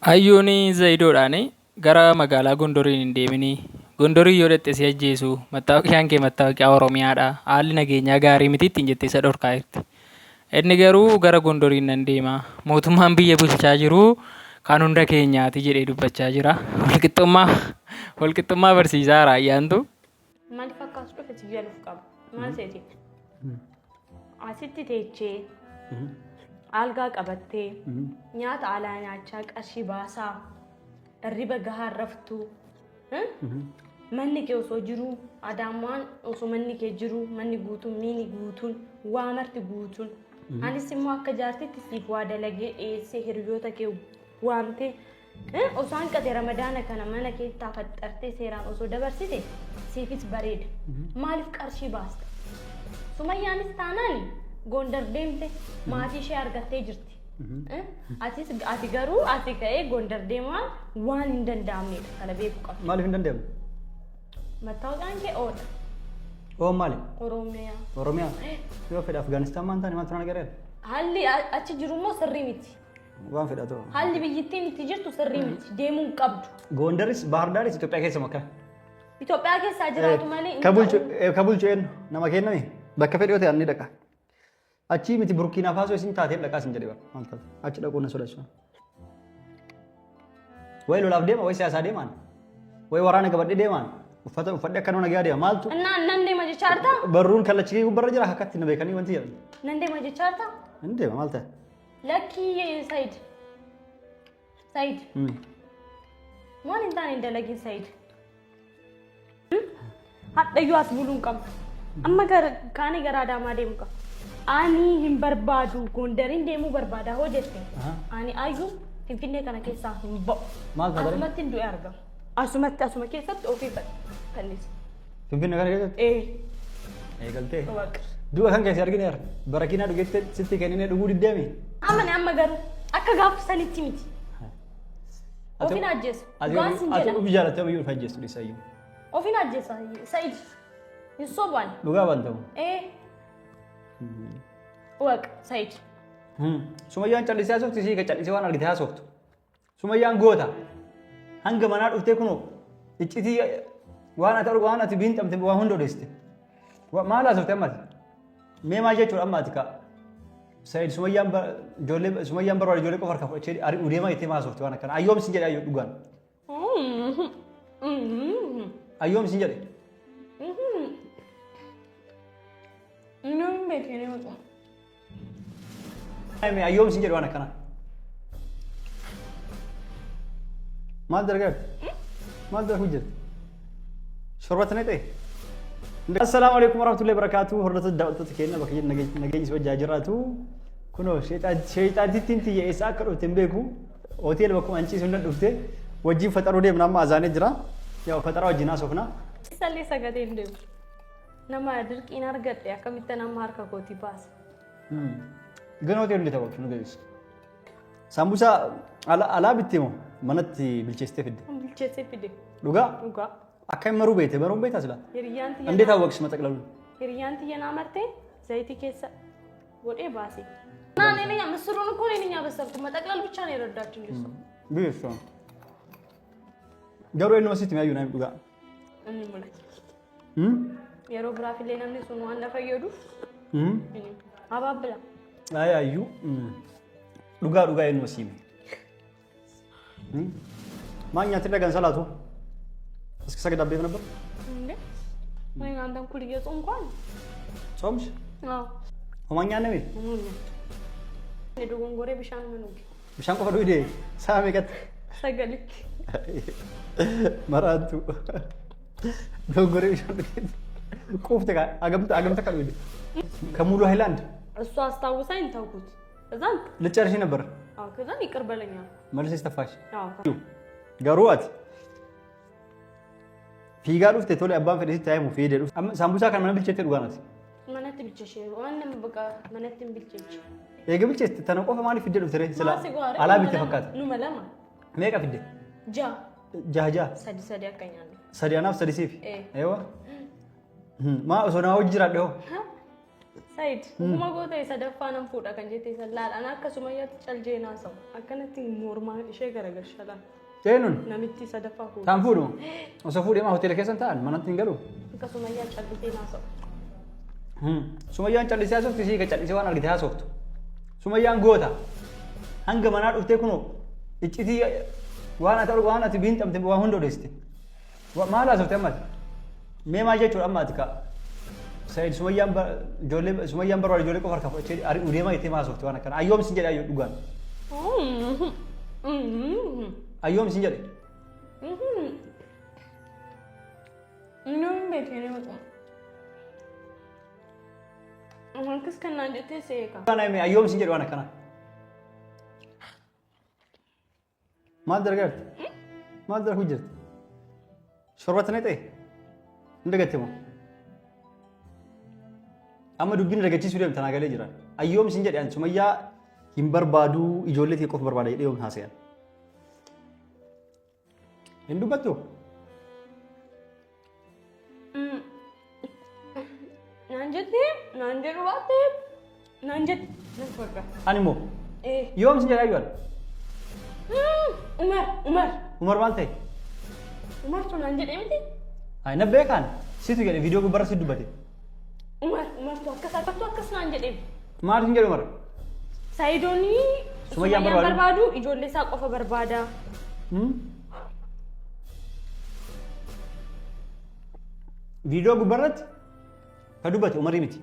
Hayyuun Zayidoodhaan gara magaalaa Gondoriin hin deeminii. Gondoriin yoo dhaqxe si ajjeesu. Mattaawaqiyaan kee mattaawaqiyaa Oromiyaadha. Haalli nageenyaa gaarii miti ittiin jettee isa dhorkaa jirti. Inni garuu gara Gondoriin nan deema. Mootummaan biyya bulchaa jiru kan hunda keenyaati jedhee dubbachaa jira. Walqixxummaa walqixxummaa barsiisaa raayyaantu. Maaliif akka as dhufe si galuuf qaba. Maal seeti? Asitti teechee algaa qabattee nyaata alaa nyaachaa qarshii baasaa hirriba gahaa raftuu manni kee osoo jiruu adaamaan osoo manni kee jiruu manni guutuun miini guutuun waa marti guutuun anis immoo akka jaartitti siif waa dalagee dhiyeessee hiriyoota kee waamtee Osoo hanqate ramadaana kana mana keettaa faxxartee seeraan osoo dabarsite siifis bareeda. Maaliif qarshii baasta? Sumayyaanis taanaan Gondar deemte maatii ishee argattee jirti. Atis ati garuu ati ka'ee Gondar deemaan waan hin danda'amnedha. Kana beekuu qabda. Maaliif hin danda'amu? Mattaawaqaan kee oodha. Oo maali? Oromiyaa. Oromiyaa. Yoo fedhe Afgaanistaan maan taane maaltu na gargaara? Haalli achi jiru immoo sirrii miti. Waan fedha ta'u. Haalli biyyittiin itti jirtu sirrii miti. Deemuu hin qabdu. Goondaris Baahardaaris Itoophiyaa keessa makka. Itoophiyaa keessaa jiraatu malee hin Ka bulchu ta'u. ka bulchu eenyu nama kenname bakka fedhe yoo ta'e ani dhaqa. Achii miti Burkiinaa Faasoo isin taateen dhaqaa isin jedhe bara maal taate achi dhaquun na sodaachisa. Wayi lolaaf deema wayi siyaasaa deemaan wayi waraana gabadhee deemaan uffata uffadhee akka nama nagaa deema maaltu Innaa nan deema jechaa jirtaa? barruun kallachi kee gubbarra jira akkatti na beekanii wanti jedhan. Nan deema jechaa jirtaa? Hin deema maal ta'e. Lakkii Said. Said. Waan hin taane hin dalagin Said. Hadhayyuu as buluu hin qabdu. Amma gara kaanii gara Adaamaa deemu qaba. Ani hin barbaadu Gondariin deemuu barbaada hoo jette. Ani ayyuu Finfinnee kana keessaa hin ba'u. Maal taatare? Asumatti hin du'e argama. Asumatti asuma keessatti ofii fannisa. Finfinnee kana keessatti? Ee. Eegaltee. Waaqa. Du'a kan keessa argineera. Barakiinaa dhugetti sitti kenninee dhuguu diddeemi. Amane amma garuu akka gaafa sanitti miti. Ofiin ajjeesa. Dhugaan sin Ati jedha. ofi jaalattee ofiyyuu of ajjeestu dhiisa iyyuu. Ofiin ajjeesa Sa'id. Hin sobaan. Dhugaa waan ta'u. Ee. Waaqa Sa'id. Sumayyaan callisee haasofti sii ka callisee waan argite haasoftu. Sumayyaan goota. Hanga manaa dhuftee kunoo iccitii waan ati argu waan ati biinxamte waan hunda odeessite. Maal haasofte ammati? Mee maal jechuudha amma ati kaa? Said Sumayyaan ijoollee Sumayyaan barbaade ijoollee qofa harkaa fudhachee ari'uu deemaa jettee maal haasofte waan akkana? Ayyoom sin jedhe ayyoo dhugaan. Ayyoom sin jedhe. Inni hin beekne maqaa. Ayyoom sin jedhe waan akkanaa. Maal dalagaa jirti? Maal dalaguu jirti? Shorbatti naqxee? Assalaamu alaikum warahmatullahi wabarakatuh. Hordoftoota daawwattoota keenya bakka jiru nageenyi si wajjaa jiraatu. Kunoo sheexaantittiin tiyya eessa akka dhufte hin beeku. Hoteela bakkuma an ciisu hin dhufte. Wajjin faxaruu deemna amma azaanee jira. Yaa faxaraa wajjin haasofna. Sallee sagalee hin deemu. Nama dirqiin argadhe akkamitti nama harka kootii baasa. Gana hoteelli ta'u nu geessu. Saambusaa alaa bittee moo manatti bilcheessitee fidde? Bilcheessee fide. Dhugaa? Dhugaa. Akka hin maruu beekte baruun beektaa silaa? Hiriyyaan tiyya. እንዴት አወቅሽ መጠቅለሉን? Hiriyyaan tiyya naa martee zayitii keessa godhee baase. እና እኔ ነኝ ምስሩን እኮ እኔ ነኝ ያበሰልኩት። መጠቅለል ብቻ ነው የረዳችኝ እሷ። Biyya Garuu eenyuma sitti mi'aayyuu naa dhugaa. Inni mul'ata. Yeroo biraaf illee namni sun waan na fayyaduuf abaabila. Ay ayyuu dhugaa dhugaa eenyuma siime. Maal nyaatee dhagaan salaatu? እስከ ሰገድ አቤት ነበር እንዴ ወይ አንተን ኩል እየጾምኩ አለ። ጾምሽ? አዎ ሆማኛ ነሜ Dogongoree bishaan manuuge. Bishaan qofa dhugdee sa'a meeqatti? Sagalitti. Maraattu. Dogongoree bishaan dhugdee. Quufte kaa agamta agamta kan dhugde. ከሙሉ ሃይላንድ እሱ አስታውሳኝ ተውኩት። ከዛን ልጨርሽ ነበር። አዎ ከዛን ይቅር በለኝ አልኩት። መልሰሽ ተፋሽ። አዎ Garuu ati fiigaa dhufte tole abbaan fedhe sitti haa himu fiidee dhufte. Amma saambusaa kana mana bilcheettee dhugaan ati. Manatti bilcheeshe waan በቃ manatti hin bilcheeche. Eega bilcheessite tana qofa maaliif fiddee dhufte ree? Silaa alaa bitte fakkaata. Numa lama. Meeqa fidde? Ja'a. Jaha jaha. Sadi sadi akka nyaannu. Sadi anaaf sadi siif. Ee. Eewa. Maa osoo naa hojii jiraadhe hoo? Said, dhuguma goota sadaffaa nan fuudha kan jette san laal. Ana akka Sumayyaatti caljee naasa'u. Akkanatti mormaan ishee garagalcha laal. Eenyuun? Namitti sadaffaa fuudha. Taan fuudhu? Osoo fuudhee maa hoteela keessan ta'an manatti hin galu? Akka Sumayyaa callisee naasa'u. Sumayyaan callisee haasofti isii ka callisee waan argite haasoftu. Sumayyaan goota. Hanga manaa dhuftee kunoo iccitii waan ati waan ati biinxamte waa hunda odeessite. Maal haasofte amma ati? Mee maal jechuudha amma ati ka Said Sumayyaan ijoollee Sumayyaan barbaade ijoollee qofa harkaa fudhachee ari'uu deemaa jettee maal haasofte waan akkana. Ayyoom sin jedhe ayyoo dhugaan. Ayyoom sin jedhe. Inni hin beekne maqaa. Akkas kan naan jettee seeka. Kana hime ayyoom sin jedhe waan akkana. Maal dalagaa jirti? Maal dalaguu jirti? Shorbatti na ta'e? Hin dagatte moo? Amma dubbiin dagachiisuu deemta naa galee jira. Ayyoom sin jedhe ani Sumayyaa hin barbaadu ijoollee tee qofa barbaada jedhee yoom haasayan. Hin dubbattu? Naan jettee naan jedhu baattee naan jette nan fagga. Ani immoo Ee. yoom sin jedhe ayyuan? Umar Umar Umar maal ta'e? Umartu naan jedhee miti. Ay na beekaan situ jedhe viidiyoo gubbarra si dubbate. Umar Umartu akkas akkattu akkas naan jedhee. Maal sin jedhe Umar? Sayidoonii Sumayyaan Sumayyaan barbaadu? barbaadu ijoollee isaa qofa barbaada. Viidiyoo gubbarratti ka dubbate Umarii miti.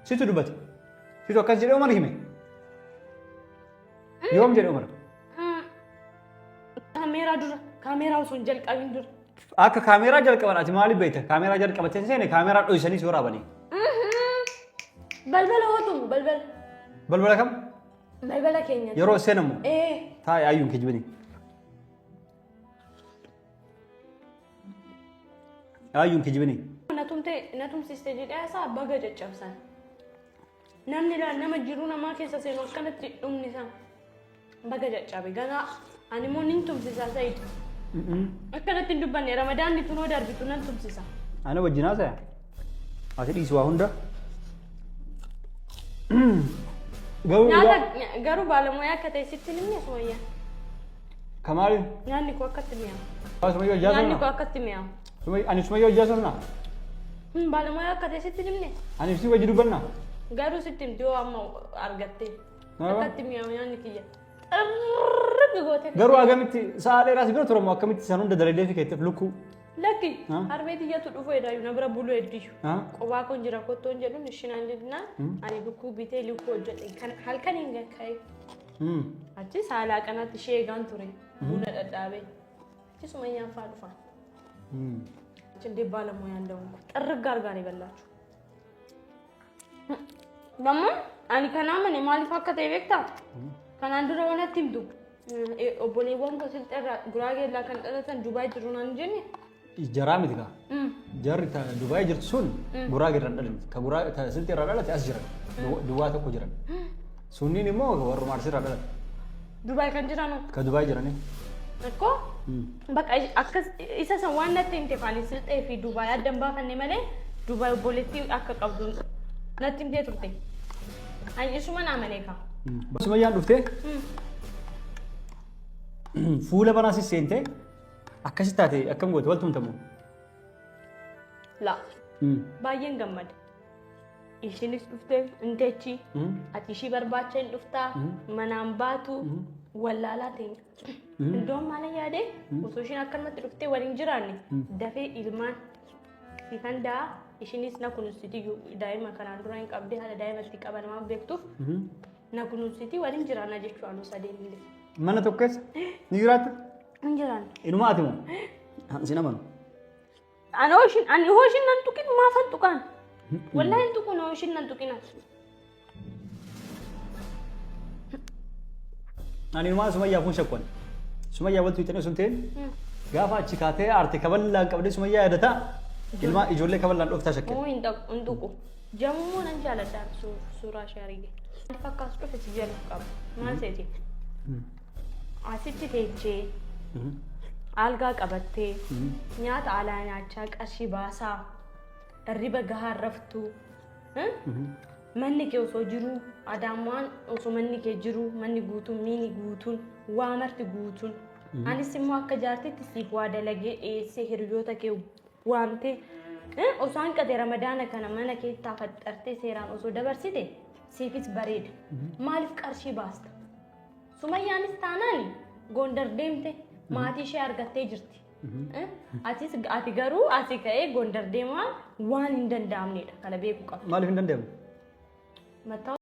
Situ dubbate. Situ akkas jedhee Umar hime. Yoom jedhe Umar? Kaameeraa dura kaameeraa osoo hin jalqabin dura. Akka kaameeraa jalqaban ati maaliif beekta? Kaameeraa jalqabatee seene kaameeraa dhoysanii si waraabanii. Balbala hootumu balbala. Balbala kam? Balbala keenya. Yeroo seenamu Ee. taa'e ayyuun kijibini. Ayyuun kijibini. Na tumte na tumsiste jedhee isaa baga caccabsan. Namni laal nama jiruu namaa keessa seenu akkanatti dhumni isaa baga caccabe. Ganaa ani immoo nin tumsisa Said. Akkanatti hin dubbanne ramadaanni tunoo darbitu nan tumsisa. Ana wajjin haasaya. Ati dhiisi waa hunda. Garuu Nyaata garuu baalamoyaa akka ta'e sitti hin himne Sumayyaa. Kamaali. Nyaanni koo akkatti mi'aawu. Sumayyaa hojjaa Nyaanni koo sana. akkatti mi'aawu. Ani Sumayyaa hojjaa sana. Baalamoyaa akka ta'e sitti hin himne. Ani si wajji dubbanna. Garuu sitti himti yoo amma argatte. Nama? Akkatti mi'aawu nyaanni kiyya. Xirriggi gootee. Garuu agamitti sa'a dheeraa si bira turamu akkamitti san hunda dalaydee fi keetteef lukkuu. Lakki Ha? harmee tiyyatu dhufu edaayu na bira buluu heddiyyu. Ha? Qobaa kun jira kottoon jedhuun ishinaan jennaan ani lukkuu bitee lukkuu hojjedhe kan halkan hin ka'e. Achi saalaa kanatti ishee eegaan ture buna dhadhaabee. Achi Sumayyaan faa dhufan. Achi illee baalamoyaan da'uun xirrigga argaan eegallaachuu. Dammoo ani kanaa mane maaliif akka ta'e beektaa? Kanaan dura waan natti himtu obboleewwan koo silxeerraa Guraageerraa kan dhalatan Dubaay jiru naan hin jenne. Jaraa miti kaa. Jarri ta Dubaay jirtu sun Guraagee irraa hin dhalanne. Ka Guraa ta Silxee irraa dhalate as jiran. Duwwaa tokko jiran. Sunniin immoo warruma Arsii irraa dhalate. Dubaay kan jiranu. Ka Dubaay jiranii. Akkoo bakka akkas isa san waan natti himte faani Silxee fi Dubaay adda hin baafanne malee Dubaay obboleettii akka qabdu natti himtee turte. Ani isuma naa malee kaa. Sumayyaan dhuftee fuula banaa si seentee akkasi taate akkam goote wal tumtamu. La baay'een gammade. Ishiinis dhuftee inteechi ati ishii barbaacha hin dhuftaa manaan baatu wallaalaa teenya. Iddoon maal yaade osoo ishiin akkanumatti dhuftee waliin jiraanne dafee ilmaan siifan da'a ishiinis na kunuunsiti daa'ima kanaan dura hin qabdee haala daa'ima itti qaban waan beektuuf na kunuunsiti waliin jiraanna jechuu anuu sadeen illee. Mana tokko keessa ni jiraatta? Hin jiraanna. Inuma ati moo? Sin amanu. Ani hoo ishiin ani hoo ishiin nan tuqin maafan tuqaan? Wallahi hin tuqun hoo ishiin nan tuqin ati. Ani inumaa Sumayyaa kun shakkuan. Sumayyaa wanti hiixanii sun ta'in gaafa achi kaatee aarte kaballaan qabdee Sumayyaa yaadataa ilmaa ijoollee kaballaan dhooftaa shakke. Hoo hin dhaqu hin tuqu. Jammuu nan jaaladha suuraa ishee arge. Maaliif akka as dhufe si jaluuf qaba. Maal seeti? Asitti teechee algaa qabattee nyaata alaa nyaachaa qarshii baasaa hirriba gahaa raftuu. Manni kee osoo jiruu Adaamaan osoo manni kee jiruu manni guutuun miini guutuun waa marti guutuun. Anis immoo akka jaartitti siif waa dalagee dhiyeessee hiriyoota kee waamtee osoo hanqate Ramadaana kana mana keettaa faxxartee seeraan osoo dabarsite siifis bareeda. Maaliif qarshii baasta? Sumayyaanis taanaan Gondar deemte maatii ishee argattee jirti. Atis ati garuu asii ka'ee Gondar deemaa waan hin danda'amnedha. Kana beekuu qabda. Maaliif hin danda'amu? Mataa